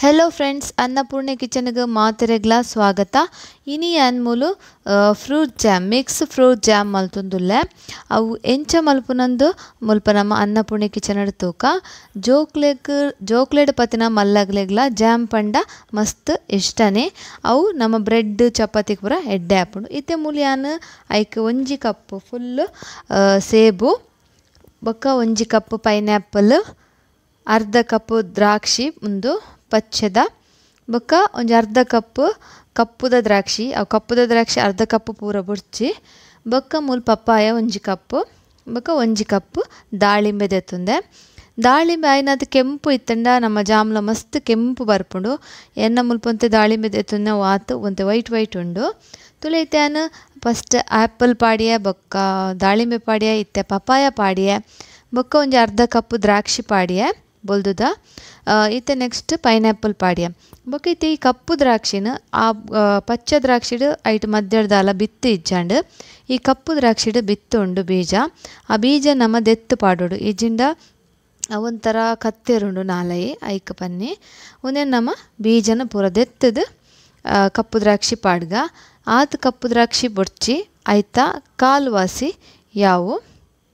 Hello friends, Annapurna ಕಿಚನ್ಗೆ ಮಾತೆರೆಗ್ಲ ಸ್ವಾಗತ. ಇನಿ ಅನ್ಮೂಲು fruit jam, mix fruit jam ಮಲ್ತೊಂದುಲ್ಲೆ. ಅವು ಎಂಚ ಮಲ್ಪುನಂದು ಮುಲ್ಪ ನಮ್ಮ ಅನ್ನಪೂರ್ಣೆ ಕಿಚನ್ ತೂಕ. ಜೋಕ್ಲೆಗ್ ಜೋಕ್ಲೆಡ್ ಪತಿನ ಮಲ್ಲಗ್ಲೆಗ್ಲ ಜಾಮ್ ಪಂಡ ಮಸ್ತ್ ಇಷ್ಟನೇ. ಅವು ನಮ್ಮ ಬ್ರೆಡ್ ಚಪಾತಿಗೆ ಪೂರ ಎಡ್ಡೆ ಆಪುಂಡು. ಇತ್ತೆ ಮೂಲ್ಯಾನ್ ಐಕ್ ಒಂಜಿ ಕಪ್ ಫುಲ್ ಸೇಬು, ಬೊಕ್ಕ ಒಂಜಿ ಕಪ್ ಪೈನಾಪಲ್, ಅರ್ಧ ಕಪ್ ದ್ರಾಕ್ಷಿ ಉಂದು ಪಚ್ಚೆದ, ಬೊಕ್ಕ ಒಂಜಿ ಅರ್ಧ ಕಪ್ ಕಪ್ಪುದ ದ್ರಾಕ್ಷಿ, ಅವು ಕಪ್ಪುದ ದ್ರಾಕ್ಷಿ ಅರ್ಧ ಕಪ್ ಪೂರ ಬುಡ್ಚಿ, ಬೊಕ್ಕ ಮೂಲು ಪಪ್ಪಾಯ ಒಂಜಿ ಕಪ್, ಬೊಕ್ಕ ಒಂಜಿ ಕಪ್ ದಾಳಿಂಬೆ ದೆತ್ತುಂದೆ. ದಾಳಿಂಬೆ ಆಯ್ನಾತ್ ಕೆಂಪು ಇತ್ತಂಡ ನಮ್ಮ ಜಾಮ್ಲ ಮಸ್ತ್ ಕೆಂಪು ಬರ್ಪುಂಡು. ಎನ್ನ ಮುಲ್ಪೊಂತೆ ದಾಳಿಂಬೆ ದೆತ್ತುಂದೆ ಆತು ಒಂತೆ ವೈಟ್ ವೈಟ್ ಉಂಡು. ತುಲೆ ಇತ್ತೆ ಫಸ್ಟ್ ಆ್ಯಪಲ್ ಪಾಡಿಯ, ಬೊಕ್ಕ ದಾಳಿಂಬೆ ಪಾಡಿಯ, ಇತ್ತೆ ಪಪ್ಪಾಯ ಪಾಡಿಯ, ಬೊಕ್ಕ ಒಂಜಿ ಅರ್ಧ ಕಪ್ ದ್ರಾಕ್ಷಿ ಪಾಡಿಯ ಬೊಲ್ದುದ, ಇತ್ತೆ ನೆಕ್ಸ್ಟ್ ಪೈನಾಪಲ್ ಪಾಡಿಯ. ಬೊಕ್ಕ ಇತ್ತೆ ಈ ಕಪ್ಪು ದ್ರಾಕ್ಷಿನ ಆ ಪಚ್ಚ ದ್ರಾಕ್ಷಿಡು ಐಟ್ ಮಧ್ಯದಾಲ ಬಿತ್ತು ಇಜ್ಜಾಂಡು, ಈ ಕಪ್ಪು ದ್ರಾಕ್ಷಿಡು ಬಿತ್ತು ಉಂಡು ಬೀಜ. ಆ ಬೀಜ ನಮ್ಮ ದೆತ್ತು ಪಾಡೋಡು, ಇಜ್ಜಿಂಡ ಅವೊಂಥರ ಕತ್ತೆರುಂಡು ನಾಲಯಿ ಐಕ್ ಪನ್ನಿ. ಒಂದೇ ನಮ್ಮ ಬೀಜನ ಪೂರ ದೆತ್ತದು ಕಪ್ಪು ದ್ರಾಕ್ಷಿ ಪಾಡ್ಗ. ಆತು ಕಪ್ಪು ದ್ರಾಕ್ಷಿ ಬೊಡ್ಚಿ ಐತ ಕಾಲು ವಾಸಿ ಯಾವು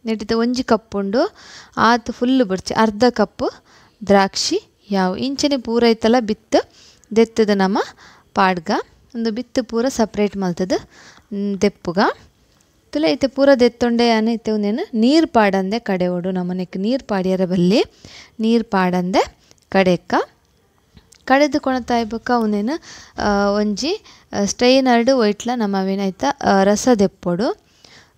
ನೆಟ್ಟಿದ ಒಂಜಿ ಕಪ್ಪುಂಡು ಆತು ಫುಲ್ಲು ಬೊಡ್ಚಿ ಅರ್ಧ ಕಪ್ಪು ದ್ರಾಕ್ಷಿ ಯಾವು. ಇಂಚನೆ ಪೂರ ಐತಲ್ಲ ಬಿತ್ತು ದೆತ್ತದ ನಮ್ಮ ಪಾಡ್ಗ. ಒಂದು ಬಿತ್ತು ಪೂರ ಸಪ್ರೇಟ್ ಮಲ್ತದ ದೆಪ್ಪುಗ. ತುಲೆ ಇತ್ತೆ ಪೂರ ದೆತ್ತೊಂಡೆ ಅನ್ನ ಇತ್ತೆ ಒಂದೇನು ನೀರು ಪಾಡಂದೆ ಕಡೆ ಓಡು. ನಮ್ಮನೆಕ್ ನೀರು ಪಾಡಿಯರ ಬಲ್ಲಿ ನೀರು ಪಾಡಂದೆ ಕಡೆಕ್ಕ ಕಡೆದು ಕೊಣತಾಯಿ ಬೊಕ್ಕ ಒಂದೇನು ಒಂಜಿ ಸ್ಟ್ರೈನರ್ಡು ಒಯ್ಟ್ಲ ನಮ್ಮ ಅವೇನೈತ ರಸ ದೆಪ್ಪೊಡು.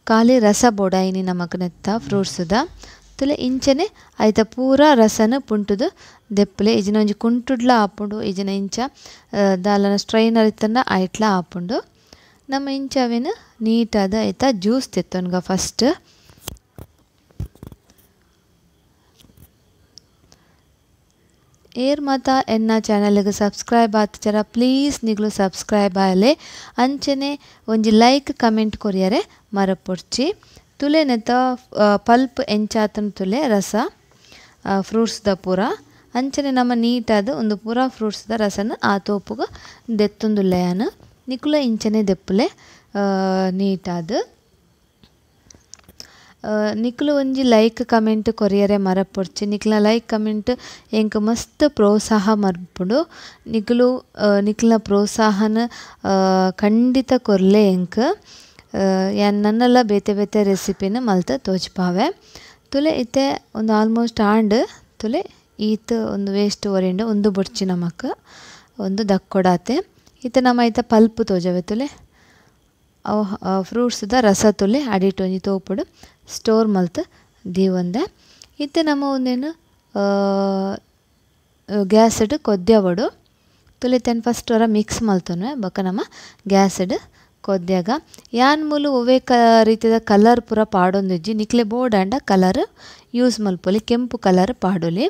ಖಾಲಿ ರಸ ಬೋಡಾಯಿನಿ ನಮಕ್ ನೆತ್ತ ಫ್ರೂಟ್ಸ್ದ. ತುಲೆ ಇಂಚನೆ ಐತ ಪೂರ ರಸನ ಪುಂಟುದು ದೆಪ್ಪಲೆ. ಇಜಿನ ಒಂಜಿ ಕುಂಟುಡ್ಲ ಆಪುಂಡು, ಇಜಿನ ಇಂಚ ದಾಲನ ಸ್ಟ್ರೈನರ್ ಇತ್ತಂಡ ಐಟ್ಲ ಆಪುಂಡು. ನಮ್ಮ ಇಂಚ ಅವೇನು ನೀಟಾದ ಐತ ಜ್ಯೂಸ್ ತೆತ್ತೊನ್ಗ ಫಸ್ಟ್. ಏರ್ ಮಾತ ಎನ್ನ ಚಾನಲ್ಗೆ ಸಬ್ಸ್ಕ್ರೈಬ್ ಆತಚರ ಪ್ಲೀಸ್ ನಿಗ್ಲು ಸಬ್ಸ್ಕ್ರೈಬ್ ಆಯಲೆ. ಅಂಚನೆ ಒಂಜಿ ಲೈಕ್ ಕಮೆಂಟ್ ಕೊರಿಯರೆ ಮರಪೊಡ್ಚಿ. ತುಲೆ ನೆತ್ತ ಪಲ್ಪ್ ಎಂಚಾತನ ತುಲೆ ರಸ ಫ್ರೂಟ್ಸ್ದ ಪೂರ. ಅಂಚನೆ ನಮ್ಮ ನೀಟಾದ ಒಂದು ಪೂರ ಫ್ರೂಟ್ಸ್ದ ರಸನ ಆ ತೋಪುಗ ದೆತ್ತೊಂದುಲ್ಲೆಯಾನ. ನಿಕುಲ ಇಂಚನೆ ದೆಪ್ಪುಲೆ ನೀಟಾದ. ನಿಕ್ಲು ಒಂಜಿ ಲೈಕ್ ಕಮೆಂಟ್ ಕೊರಿಯರೆ ಮರಪೊಡ್ಚಿ. ನಿಕ್ಲ ಲೈಕ್ ಕಮೆಂಟ್ ಎಂಕ್ ಮಸ್ತ್ ಪ್ರೋತ್ಸಾಹ ಮರ್ಪುಂಡು. ನಿಕ್ಲು ನಿಕ್ಲ ಪ್ರೋತ್ಸಾಹನ ಖಂಡಿತ ಕೊರ್ಲೆ ಎಂಕ್. ಯಾನ್ ನನ್ನೆಲ್ಲ ಬೇತೆ ಬೇತೆ ರೆಸಿಪಿನ ಮಲ್ತ ತೋಜ್ಪಾವೆ. ತುಲೆ ಇತ್ತೆ ಒಂದು ಆಲ್ಮೋಸ್ಟ್ ಆಂಡ್. ತುಲೆ ಈತ್ ಒಂದು ವೇಸ್ಟ್ ಒರಿಂಡು ಒಂದು ಬೊಡ್ಚಿ ನಮಕ್ ಒಂದು ದಕ್ಕೊಡಾತೆ. ಇತ್ತೆ ನಮ್ಮ ಐತ ಪಲ್ಪ್ ತೋಜವೆ. ತುಲೆ ಅವು ಫ್ರೂಟ್ಸ್ದ ರಸ ತುಲೆ ಅಡಿಟ್ ಒಂಜಿ ತೋಪುಡು ಸ್ಟೋರ್ ಮಲ್ತ್ ದೀವೊಂದೆ. ಇತ್ತೆ ನಮ್ಮ ಒಂದೇನು ಗ್ಯಾಸ್ಡ್ ಕೊದ್ಯವಡು. ತುಲೆ ತೆನ್ ಫಸ್ಟ್ ವರ ಮಿಕ್ಸ್ ಮಲ್ತೊನ್ವೆ. ಬೊಕ್ಕ ನಮ್ಮ ಗ್ಯಾಸ್ಡ್ ಕೊದ್ಯಾಗ ಯಾನ್ ಮೂಲು ಒವ್ವೇ ರೀತಿದ ಕಲರ್ ಪೂರ ಪಾಡೊಂದಿಜ್ಜಿ. ನಿಕ್ಲೆ ಬೋಡಾಂಡ ಕಲರ್ ಯೂಸ್ ಮಲ್ಪೊಲಿ, ಕೆಂಪು ಕಲರ್ ಪಾಡೊಲಿ.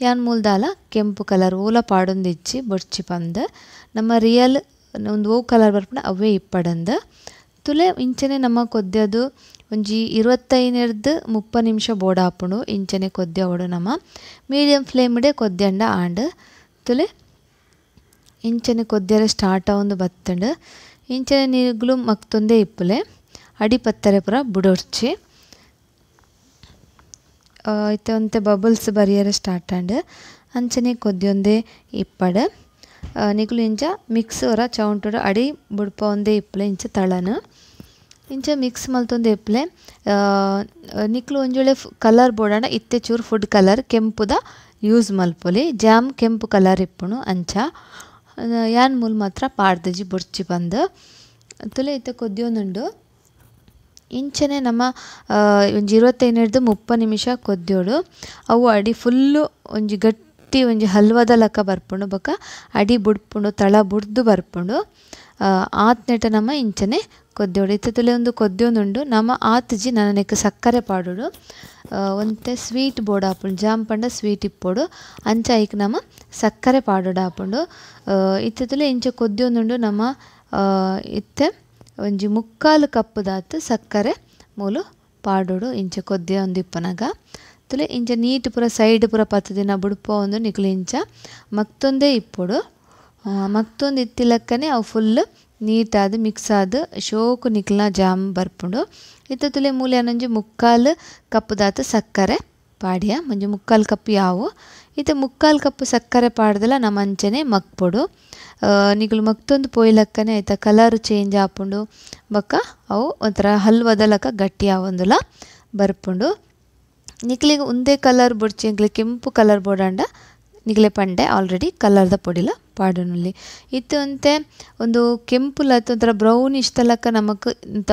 ಯಾನ್ ಮೂಲ್ದಾಲ ಕೆಂಪು ಕಲರ್ ಓಲ ಪಾಡೊಂದಿಜ್ಜಿ ಬೊಡ್ಚಿ ಪಂದ್. ನಮ್ಮ ರಿಯಲ್ ಒಂದು ಓ ಕಲರ್ ಬರ್ಪುಂಡ ಅವೇ ಇಪ್ಪಡಂದ್. ತುಲೆ ಇಂಚನೆ ನಮ್ಮ ಕೊದ್ಯದು ಒಂಜಿ 25 30 ನಿಮಿಷ ಬೋಡಾಪುಂಡು. ಇಂಚನೆ ಕೊದ್ಯವಡು ನಮ್ಮ ಮೀಡಿಯಂ ಫ್ಲೇಮ್ಡೆ ಕೊದ್ಯಂಡ ಆಂಡ್. ತುಲೆ ಇಂಚನೆ ಕೊದ್ಯರೆ ಸ್ಟಾರ್ಟ್ ಆವೊಂದು ಬತ್ತಂಡು. ಇಂಚನೆ ನೀರುಗಳು ಮಕ್ತೊಂದೇ ಇಪ್ಪುಲೆ ಅಡಿ ಪತ್ತರೆ ಪೂರ ಬುಡೊಡ್ಚಿ. ಇತ್ತೆ ಒಂತೆ ಬಬಲ್ಸ್ ಬರಿಯರೆ ಸ್ಟಾರ್ಟ್ ಆಂಡ್. ಅಂಚನೆ ಕೊದ್ಯೊಂದೇ ಇಪ್ಪಡ್. ನಿಕುಲು ಇಂಚ ಮಿಕ್ಸ್ ಹೊರ ಚೌಂಟುಡು ಅಡಿ ಬುಡ್ಪ ಒಂದೇ ಇಪ್ಪುಲೆ ಇಂಚ ತಳನು ಇಂಚ ಮಿಕ್ಸ್ ಮಲ್ತೊಂದೇ ಇಪ್ಪುಲೆ. ನಿಕ್ಲು ಒಂಜೊಳೆ ಕಲರ್ ಬೋಡಾಂಡ ಇತ್ತೆ ಚೂರು ಫುಡ್ ಕಲರ್ ಕೆಂಪುದ ಯೂಸ್ ಮಲ್ಪೊಲಿ. ಜಾಮ್ ಕೆಂಪು ಕಲರ್ ಇಪ್ಪುನು ಅಂಚ. ಯಾನ್ ಮೂಲು ಮಾತ್ರ ಪಾಡ್ದಜಿ ಬೊಡ್ಚಿ ಪಂದ್. ತುಲೆ ಇತ್ತೆ ಕೊದ್ಯೊಂದುಂಡು. ಇಂಚನೆ ನಮ್ಮ ಒಂಜಿ 25 30 ನಿಮಿಷ ಕೊದ್ಯೋಡು. ಅವು ಅಡಿ ಫುಲ್ಲು ಒಂಜಿ ಗಟ್ಟಿ ಒಂಜಿ ಹಲ್ವದ ಲಕ್ಕ ಬರ್ಪುಂಡು. ಬೊಕ್ಕ ಅಡಿ ಬುಡ್ಪುಂಡು, ತಳ ಬುಡ್ದು ಬರ್ಪುಂಡು. ಆತ್ನೆಟ ನಮ್ಮ ಇಂಚನೆ ಕೊದ್ಯೋಡು. ಇತ್ತೆ ತುಲೆ ಒಂದು ಕೊದ್ಯೊಂದುಂಡು. ನಮ್ಮ ಆತ್ಜಿ ನನನೆಕ್ ಸಕ್ಕರೆ ಪಾಡೋಡು. ಒಂತೆ ಸ್ವೀಟ್ ಬೋಡಾಪುಂಡು, ಜಾಮ್ ಪಂಡ ಸ್ವೀಟ್ ಇಪ್ಪೊಡು. ಅಂಚ ಐಕ್ ನಮ್ಮ ಸಕ್ಕರೆ ಪಾಡೋಡು ಆಪುಂಡು. ಇತ್ತೆ ತುಲೆ ಇಂಚ ಕೊದ್ಯೊಂದುಂಡು. ನಮ್ಮ ಇತ್ತೆ ಒಂಜಿ 3/4 ಕಪ್ ದಾತ್ ಸಕ್ಕರೆ ಮೂಲು ಪಾಡೋಡು ಇಂಚ ಕೊದ್ಯೊಂದು ಇಪ್ಪುನಗ. ತುಲೆ ಇಂಚ ನೀಟ್ ಪೂರ ಸೈಡ್ ಪೂರ ಪತ್ತುದಿನ ಬುಡ್ಪೊಂದು ನಿಕುಲು ಇಂಚ ಮಕ್ತೊಂದೇ ಇಪ್ಪೊಡು ಮಕ್ತೊಂದು ಇತ್ತಿಲಕ್ಕನೆ ಅವು ಫುಲ್ ನೀಟಾದ್ ಮಿಕ್ಸ್ ಆದ್ ಶೋಕು ನಿಕಲ್ನ ಜಾಮ್ ಬರ್ಪುಂಡು ಇತ್ತೆ ತುಲೆ ಮೂಲೆ ಮುಕ್ಕಾಲು ಕಪ್ ದಾತ್ ಸಕ್ಕರೆ ಪಾಡಿಯ ಒಂಜಿ ಮುಕ್ಕಾಲು ಕಪ್ ಯಾವು ಇತ್ತೆ ಮುಕ್ಕಾಲು ಕಪ್ ಸಕ್ಕರೆ ಪಾಡ್ದಲ ನಮ್ಮ ಅಂಚನೆ ಮಕ್ಪೊಡು ನಿಕುಲು ಮಕ್ತೊಂದು ಪೋಯಿಲಕ್ಕನೆ ಐತ ಕಲರ್ ಚೇಂಜ್ ಆಪುಂಡು ಬೊಕ್ಕ ಅವು ಒಂಥರ ಹಲ್ವದ ಲಕ ಗಟ್ಟಿ ಆವೊಂದುಲ ಬರ್ಪುಂಡು ನಿಕ್ಲೆಗ್ ಉಂದೇ ಕಲರ್ ಬೊಡ್ಚಿ ಎಂಕ್ಲೆ ಕೆಂಪು ಕಲರ್ ಬೋಡಾಂಡ ನಿಕ್ಲೆ ಪಂಡೆ ಆಲ್ರೆಡಿ ಕಲರ್ದ ಪೊಡಿಲ ಪಾಡೊನುಲಿ ಇತ್ತೆ ಒಂತೆ ಒಂದು ಕೆಂಪುಲ ಒಂಥರ ಬ್ರೌನಿಶ್ ತಲಕ ನಮಕ್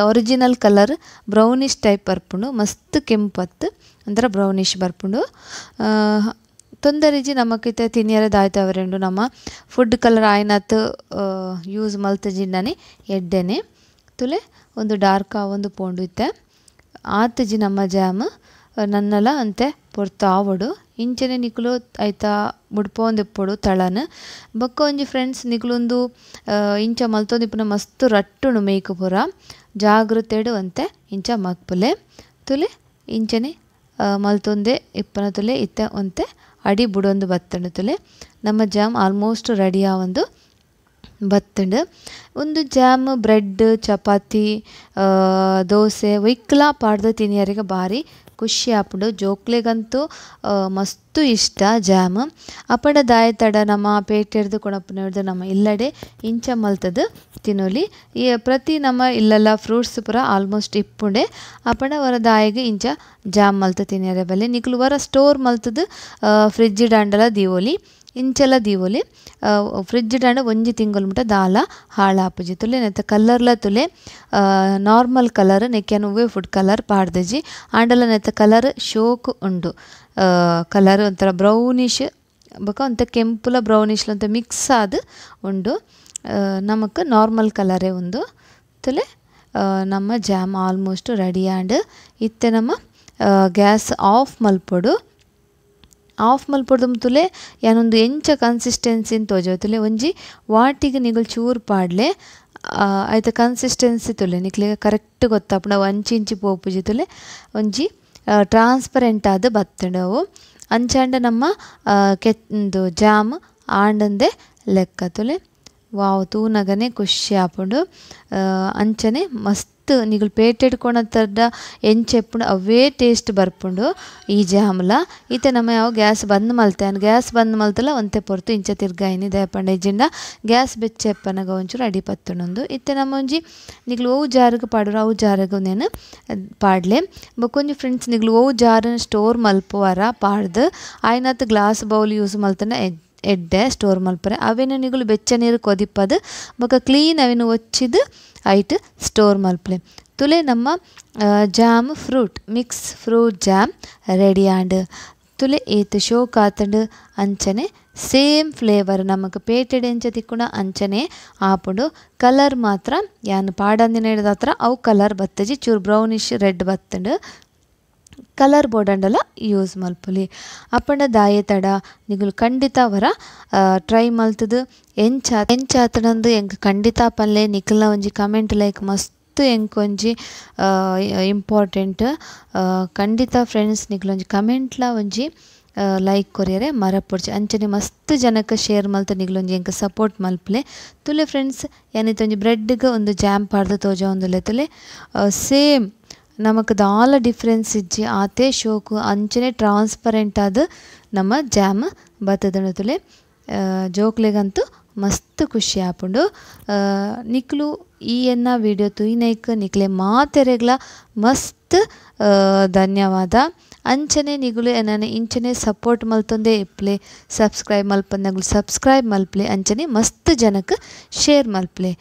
original colour brownish type ಬರ್ಪುಂಡು ಮಸ್ತ್ ಕೆಂಪು ಅತ್ತ್ ಒಂಥರ ಬ್ರೌನಿಶ್ ಬರ್ಪುಂಡು ತೊಂದರೆಜಿ ನಮಕ್ ಇತ್ತೆ ತಿನಿಯರೆ ದಾಯ್ತವರೆಂಡು ನಮ್ಮ ಫುಡ್ ಕಲರ್ ಆಯ್ನಾತ್ ಯೂಸ್ ಮಲ್ತುಜಿಂಡನೆ ಎಡ್ಡೆನೆ ತುಲೆ ಒಂದು ಡಾರ್ಕ್ ಆವೊಂದು ಪೋಂಡು ಇತ್ತೆ ಆತುಜಿ ನಮ್ಮ ಜಾಮ್ ನನ್ನಲ ಅಂತೆ ಪೊರ್ತು ಆವೊಡು ಇಂಚನೆ ನಿಕುಲು ಐತ ಬುಡ್ಪೊಂದು ಇಪ್ಪೊಡು ತಳನ್ ಬೊಕ್ಕ ಒಂಜಿ ಫ್ರೆಂಡ್ಸ್ ನಿಕುಲೊಂದು ಇಂಚ ಮಲ್ತೊಂದು ಇಪ್ಪುನ ಮಸ್ತ್ ರಟ್ಟುಂಡು ಮೇಯ್ಕ್ ಪೂರ ಜಾಗೃತೆಡ್ ಒಂತೆ ಇಂಚ ಮಗ್ಪುಲೆ ತುಲೆ ಇಂಚನೆ ಮಲ್ತೊಂದೆ ಇಪ್ಪುನ ತುಲೆ ಇತ್ತೆ ಒಂತೆ ಅಡಿ ಬುಡೊಂದು ಬತ್ತುಂಡು ತುಲೆ ನಮ್ಮ jam almost ready ಆವೊಂದು ಬತ್ತುಂಡು ಒಂದು ಜಾಮ್ ಬ್ರೆಡ್ ಚಪಾತಿ ದೋಸೆ ಒಯ್ಕ್ಲಾ ಪಾಡ್ದ್ ತಿನಿಯರೆಗ್ ಬಾರಿ ಖುಷಿ ಆಪುಂಡು ಜೋಕ್ಲೆಗಂತೂ ಮಸ್ತ್ ಇಷ್ಟ ಜಾಮ್ ಅಪಂಡ ದಾಯೆತಡ ನಮ್ಮ ಪೇಟೆರ್ದ್ ಕೊನಪುನೆರ್ದ್ ನಮ್ಮ ಇಲ್ಲಡೆ ಇಂಚ ಮಲ್ತುದು ತಿನೊಲಿ ಈ ಪ್ರತಿ ನಮ್ಮ ಇಲ್ಲಲ ಫ್ರೂಟ್ಸ್ ಪೂರ ಆಲ್ಮೋಸ್ಟ್ ಇಪ್ಪುಂಡೆ ಅಪಂಡ ವರ ದಾಯೆಗ್ ಇಂಚ ಜಾಮ್ ಮಲ್ತ್ ತಿನಿಯರೆ ಬಲ್ಲಿ ನಿಕುಲು ವರ ಸ್ಟೋರ್ ಮಲ್ತುದು ಫ್ರಿಡ್ಜ್ ಡ್ ಆಂಡಲ ದೀವೊಲಿ ಇಂಚಲ ದೀವೊಲಿ ಫ್ರಿಡ್ಜ್ ಡ್ ಆಂಡ ಒಂಜಿ ತಿಂಗೊಲು ಮುಟ ದಾಲ ಹಾಳಾಪುಜಿ ತುಲೆ ನೆತ್ತ ಕಲರ್ಲ ತುಲೆ ನಾರ್ಮಲ್ ಕಲರ್ ನೆಕ್ಕ್ ಯಾನ್ ಒವ್ವೆ ಫುಡ್ ಕಲರ್ ಪಾಡ್ದಿಜಿ ಆಂಡಲ ನೆತ್ತ ಕಲರ್ ಶೋಕ್ ಉಂಡು ಕಲರ್ ಒಂಥರ ಬ್ರೌನಿಶ್ ಬೊಕ ಒಂತೆ ಕೆಂಪುಲ ಬ್ರೌನಿಶ್ ಒಂತೆ ಮಿಕ್ಸ್ ಆದ್ ಉಂಡು ನಮಕ್ ನಾರ್ಮಲ್ ಕಲರೇ ಉಂಡು ತುಲೆ ನಮ್ಮ jam almost ready ಆಂಡ್ ಇತ್ತೆ ನಮ್ಮ ಗ್ಯಾಸ್ ಆಫ್ ಮಲ್ಪೊಡು ಆಫ್ ಮಲ್ಪೊಡ್ದು ತುಲೆ ಯಾನೊಂದು ಎಂಚ ಕನ್ಸಿಸ್ಟೆನ್ಸಿ ತೋಜಾವ್ ತುಲೆ ಒಂಜಿ ವಾಟಿಗ್ ನಿಗುಲ್ ಚೂರು ಪಾಡ್ಲೆ ಐತ ಕನ್ಸಿಸ್ಟೆನ್ಸಿ ತುಲೆ ನಿಕ್ಲೆಗ್ ಕರೆಕ್ಟ್ ಗೊತ್ತಾಪುಂಡು ಅವು ಅಂಚಿ ಇಂಚಿ ಪೋಪುಜಿ ತುಲೆ ಒಂಜಿ ಟ್ರಾನ್ಸ್ಪರೆಂಟ್ ಆದ್ ಬತ್ತುಂಡು ಅವು ಅಂಚಾಂಡ ನಮ್ಮ ಉಂದು ಜಾಮ್ ಆಂಡಂದೆ ಲೆಕ್ಕ ತುಲೆ ವಾವ್ ತೂನಗನೆ ಖುಷಿ ಆಪುಂಡು ಅಂಚನೆ ಮಸ್ತ್ ನಿಗುಲ್ ಪೇಟೆಡ್ ಕೊನತ್ತರ್ಡ ಎಂಚ ಇಪ್ಪುಂಡು ಅವೇ ಟೇಸ್ಟ್ ಬರ್ಪುಂಡು ಈ ಜಾಮ್ಲ ಇತ್ತೆ ನಮ ಯಾವ್ ಗ್ಯಾಸ್ ಬಂದ್ ಮಲ್ತೆ ಯಾನ್ ಗ್ಯಾಸ್ ಬಂದ್ ಮಲ್ತಲ ಒಂತೆ ಪೊರ್ತು ಇಂಚ ತಿರ್ಗಾಯಿನಿ ದಾಯೆ ಪಂಡ ಇಜ್ಜಿಂಡ ಗ್ಯಾಸ್ ಬೆಚ್ಚ ಇಪ್ಪನಗ ಒಂಚೂರು ಅಡಿ ಪತ್ತುಂಡು ಇತ್ತೆ ನಮ ಒಂಜಿ ನಿಗುಲು ಒವು ಜಾರುಗ್ ಪಾಡುರು ಅವು ಜಾರುಗ್ ಉಂದೆನ್ ಪಾಡ್ಲೆ ಬೊಕ ಒಂಜಿ ಫ್ರೆಂಡ್ಸ್ ನಿಗುಲು ಒವು ಜಾರುನ್ ಸ್ಟೋರ್ ಮಲ್ಪುವರ ಪಾಡ್ದ್ ಆಯ್ನಾತ್ glass bowl use ಮಲ್ತುಂಡ ಎಡ್ಡೆ ಸ್ಟೋರ್ ಮಲ್ಪರೆ ಅವೆನ್ ನಿಗುಲು ಬೆಚ್ಚ ನೀರು ಕೊದಿಪ್ಪದು ಬೊಕ ಕ್ಲೀನ್ ಅವೆನ್ ಒಚ್ಚಿದ್ ಐಟ್ ಸ್ಟೋರ್ ಮಲ್ಪಲೆ ತುಲೆ ನಮ್ಮ jam fruit mix fruit jam ready ಆಂಡ್ ತುಲೆ ಏತ್ ಶೋಕ್ ಆತುಂಡು ಅಂಚನೆ ಸೇಮ್ ಫ್ಲೇವರ್ ನಮಕ್ ಪೇಟೆಡ್ ಎಂಚ ತಿಕ್ಕುಂಡ ಅಂಚನೆ ಆಪುಂಡು ಕಲರ್ ಮಾತ್ರ ಯಾನ್ ಪಾಡಂದಿನ ಅವು ಕಲರ್ ಬತ್ತುಜಿ ಚೂರು ಬ್ರೌನಿಶ್ ರೆಡ್ ಬತ್ತುಂಡು ಕಲರ್ ಬೋಡಂಡಲ ಯೂಸ್ ಮಲ್ಪೊಲಿ ಅಪಂಡ ದಾಯೆತಡ ನಿಗುಲು ಖಂಡಿತ ವರ ಟ್ರೈ ಮಲ್ತುದು ಎಂಚ ಎಂಚಾತುಂಡು ಎಂಕ್ ಖಂಡಿತ ಪನ್ಲೆ ನಿಕಲ್ನ ಒಂಜಿ ಕಮೆಂಟ್ ಲೈಕ್ ಮಸ್ತ್ ಎಂಕ್ ಒಂಜಿ ಇಂಪಾರ್ಟೆಂಟ್ ಖಂಡಿತ ಫ್ರೆಂಡ್ಸ್ ನಿಕುಲು ಒಂಜಿ ಕಮೆಂಟ್ಲ ಒಂಜಿ ಲೈಕ್ ಕೊರಿಯರೆ ಮರಪೊಡ್ಚಿ ಅಂಚನೆ ಮಸ್ತ್ ಜನಕ್ ಶೇರ್ ಮಲ್ತ್ ನಿಗುಲು ಒಂಜಿ ಎಂಕ್ ಸಪೋರ್ಟ್ ಮಲ್ಪಲೆ ತುಲೆ ಫ್ರೆಂಡ್ಸ್ ಯಾನ್ ಇತ್ತೆ ಒಂಜಿ ಬ್ರೆಡ್ಗ್ ಒಂದು ಜಾಮ್ ಪಾಡ್ದ್ ತೋಜಾವೊಂದುಲ್ಲೆ ತುಲೆ ಸೇಮ್ ನಮಕ್ ದಾಲ ಡಿಫರೆನ್ಸ್ ಇಜ್ಜಿ ಆತೆ ಶೋಕು ಅಂಚನೆ ಟ್ರಾನ್ಸ್ಪರೆಂಟ್ ಆದ್ ನಮ್ಮ ಜಾಮ್ ಬತ್ತುದುಂಡು ತುಲೆ ಜೋಕ್ಲೆಗಂತೂ ಮಸ್ತ್ ಖುಷಿ ಆಪುಂಡು ನಿಕ್ಲು ಈ ಎನ್ನ ವಿಡಿಯೋ ತೂಯಿನೈಕ್ ನಿಕ್ಲೆ ಮಾತೆರೆಗ್ಲ ಮಸ್ತ್ ಧನ್ಯವಾದ ಅಂಚನೆ ನಿಗುಲು ಎನ್ನನ್ ಇಂಚನೆ ಸಪೋರ್ಟ್ ಮಲ್ತೊಂದೇ ಇಪ್ಪುಲೆ ಸಬ್ಸ್ಕ್ರೈಬ್ ಮಲ್ಪಂದಗುಲು ಸಬ್ಸ್ಕ್ರೈಬ್ ಮಲ್ಪಲೆ ಅಂಚನೆ ಮಸ್ತ್ ಜನಕ್ ಶೇರ್ ಮಲ್ಪಲೆ.